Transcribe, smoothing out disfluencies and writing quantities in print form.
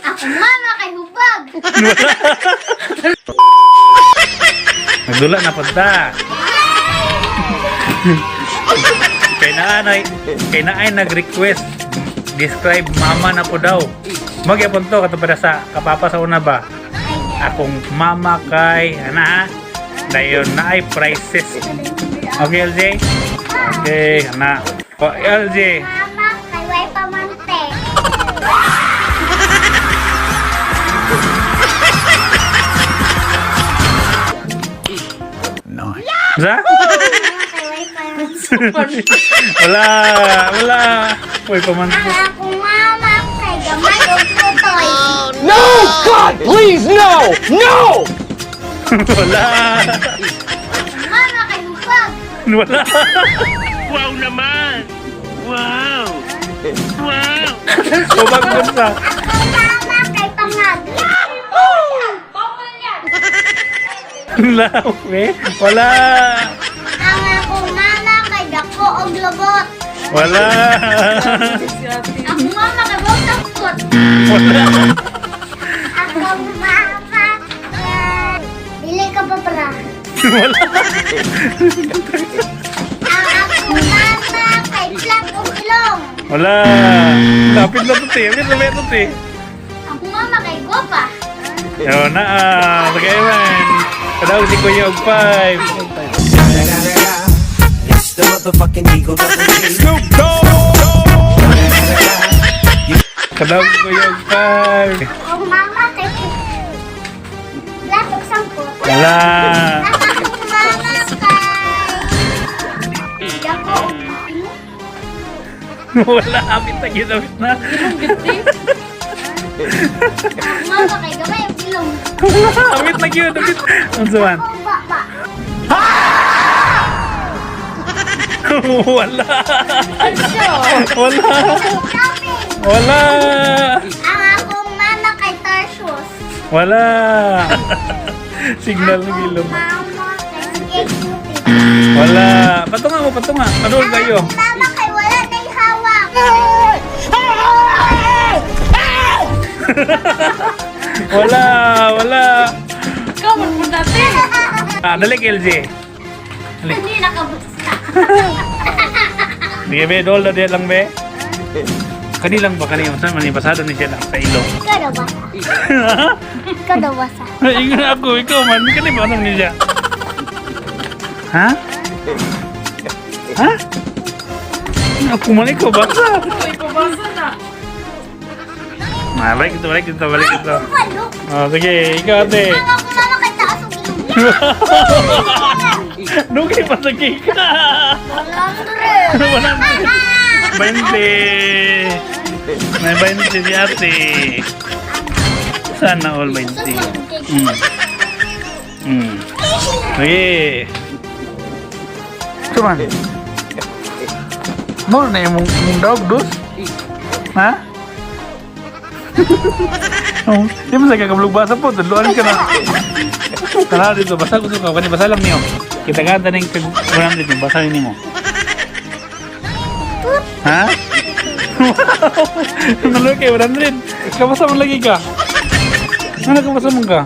Ako mama kay hubag. Nagdula na punta. Kay naay nag-request describe mama na po daw. Magyapon to kato para sa kapapa sa una ba. Akong mama kay ana ha. Dayon naay prices. Okay, LJ? Okay, ana. O, LJ. Mama kay way pamante. Sa? Mama kay way pamante. Wala, wala. Uy, pamante. Ang akong mama kay gamay og putoy. No! God, please, no! No! Wala. Mama kay hubag. Wala. Wow naman! Wow! Wow! Ubag dun sa. Akong mama kay pangag. Wala, okay. Wala. Ang akong mama kay dako og lobot. Wala. Akong mama kay bawtangkot. Wala. Akong mama kay dili ka pa pra. Wala. Ang akong mama kay flat og ilong. Wala. Lapit na to, te. Lapit na to, te. Akong mama kay gwapa. Yo na. Ah. Sige, man. Kadaw si Kuya og 5. It's the motherfucking Eagle Double G. Snoop Dogg! Kadaw si Kuya og 5. Akong mama kay flat og sangkot. Wala. Ang akong mama kay dako og ilong. Wala. Apit na gyud, apit na. Akong mama kay gamay og ilong. Wala. Apit na gyud, apit. Unsa man? Akong baba. Wala. Wala. Shopping. Wala. Ang akong mama kay Tarsus. Wala. Signal ng Akong ilong. mama kay sige cupid. Wala. Patunga mo, patunga. Padul kayo. Ang mama kay wala na'y hawak. Wala, wala. Ikaw man po natin. Ah, dali LJ. Dali. Hindi nakabasa. Sige be, dol na diyan lang be. Kani lang ba kani unsa man ni basado ni siya lang sa ilong. Ikaw daw basa. Ikaw daw basa. Ingon ako, ikaw man kani ba anong ni siya? Ha? Ha? Ako man ikaw basa. Uy, pabasa na. Ah, balik ito, balik ito, balik ito. Walo. Oh, sige, ikaw ate. Ang akong mama kay taas og ilong. Dugay pa sa ka. Wala Wala. 20. May 20 si ate. Sana all 20. Sige. Ito man. Mo na yung mong dog, dus? Ha? Oh, di mo sa kakablog basa po. Tudluan ka na. Tara dito, basa ko ka. Kani basa lang niyo. Kita ka taning 100 yung basa nimo. Ha? Wow! Nalo kay 100. Kabasa man lagi ka. Ano kabasa man ka?